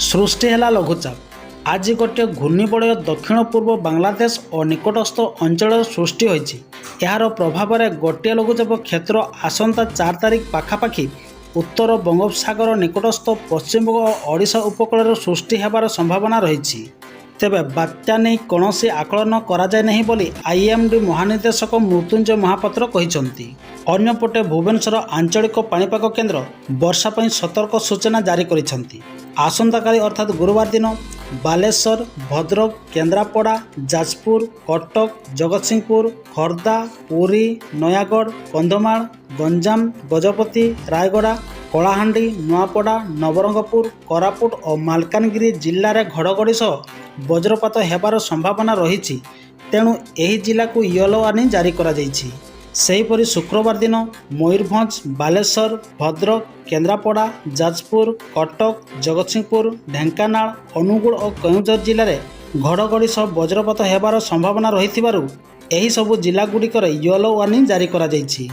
ସୃଷ୍ଟି ହେଲା ଲଘୁଚାପ। ଆଜି ଗୋଟିଏ ଘୂର୍ଣ୍ଣିବଳୟ ଦକ୍ଷିଣ ପୂର୍ବ ବାଂଲାଦେଶ ଓ ନିକଟସ୍ଥ ଅଞ୍ଚଳରେ ସୃଷ୍ଟି ହୋଇଛି। ଏହାର ପ୍ରଭାବରେ ଗୋଟିଏ ଲଘୁଚାପ କ୍ଷେତ୍ର ଆସନ୍ତା 4 ତାରିଖ ପାଖାପାଖି ଉତ୍ତର ବଙ୍ଗୋପସାଗର ନିକଟସ୍ଥ ପଶ୍ଚିମବଙ୍ଗ ଓ ଓଡ଼ିଶା ଉପକୂଳରେ ସୃଷ୍ଟି ହେବାର ସମ୍ଭାବନା ରହିଛି। ତେବେ ବାତ୍ୟା ନେଇ କୌଣସି ଆକଳନ କରାଯାଇ ନାହିଁ ବୋଲି ଆଇଏମ୍ଡି ମହାନିର୍ଦ୍ଦେଶକ ମୃତ୍ୟୁଞ୍ଜୟ ମହାପାତ୍ର କହିଛନ୍ତି। ଅନ୍ୟପଟେ ଭୁବନେଶ୍ୱର ଆଞ୍ଚଳିକ ପାଣିପାଗ କେନ୍ଦ୍ର ବର୍ଷା ପାଇଁ ସତର୍କ ସୂଚନା ଜାରି କରିଛନ୍ତି। ଆସନ୍ତାକାଲି ଅର୍ଥାତ୍ ଗୁରୁବାର ଦିନ ବାଲେଶ୍ୱର, ଭଦ୍ରକ, କେନ୍ଦ୍ରାପଡ଼ା, ଯାଜପୁର, କଟକ, ଜଗତସିଂହପୁର, ଖୋର୍ଦ୍ଧା, ପୁରୀ, ନୟାଗଡ଼, କନ୍ଧମାଳ, ଗଞ୍ଜାମ, ଗଜପତି, ରାୟଗଡ଼ା, କଳାହାଣ୍ଡି, ନୂଆପଡ଼ା, ନବରଙ୍ଗପୁର, କୋରାପୁଟ ଓ ମାଲକାନଗିରି ଜିଲ୍ଲାରେ ଘଡ଼ଘଡ଼ି ସହ ବଜ୍ରପାତ ହେବାର ସମ୍ଭାବନା ରହିଛି। ତେଣୁ ଏହି ଜିଲ୍ଲାକୁ ୟେଲୋ ୱାର୍ଣ୍ଣିଂ ଜାରି କରାଯାଇଛି। ସେହିପରି ଶୁକ୍ରବାର ଦିନ ମୟୂରଭଞ୍ଜ, ବାଲେଶ୍ୱର, ଭଦ୍ରକ, କେନ୍ଦ୍ରାପଡ଼ା, ଯାଜପୁର, କଟକ, ଜଗତସିଂହପୁର, ଢେଙ୍କାନାଳ, ଅନୁଗୁଳ ଓ କେଉଁଝର ଜିଲ୍ଲାରେ ଘଡ଼ଘଡ଼ି ସହ ବଜ୍ରପାତ ହେବାର ସମ୍ଭାବନା ରହିଥିବାରୁ ଏହିସବୁ ଜିଲ୍ଲାଗୁଡ଼ିକରେ ୟେଲୋ ୱାର୍ଣ୍ଣିଂ ଜାରି କରାଯାଇଛି।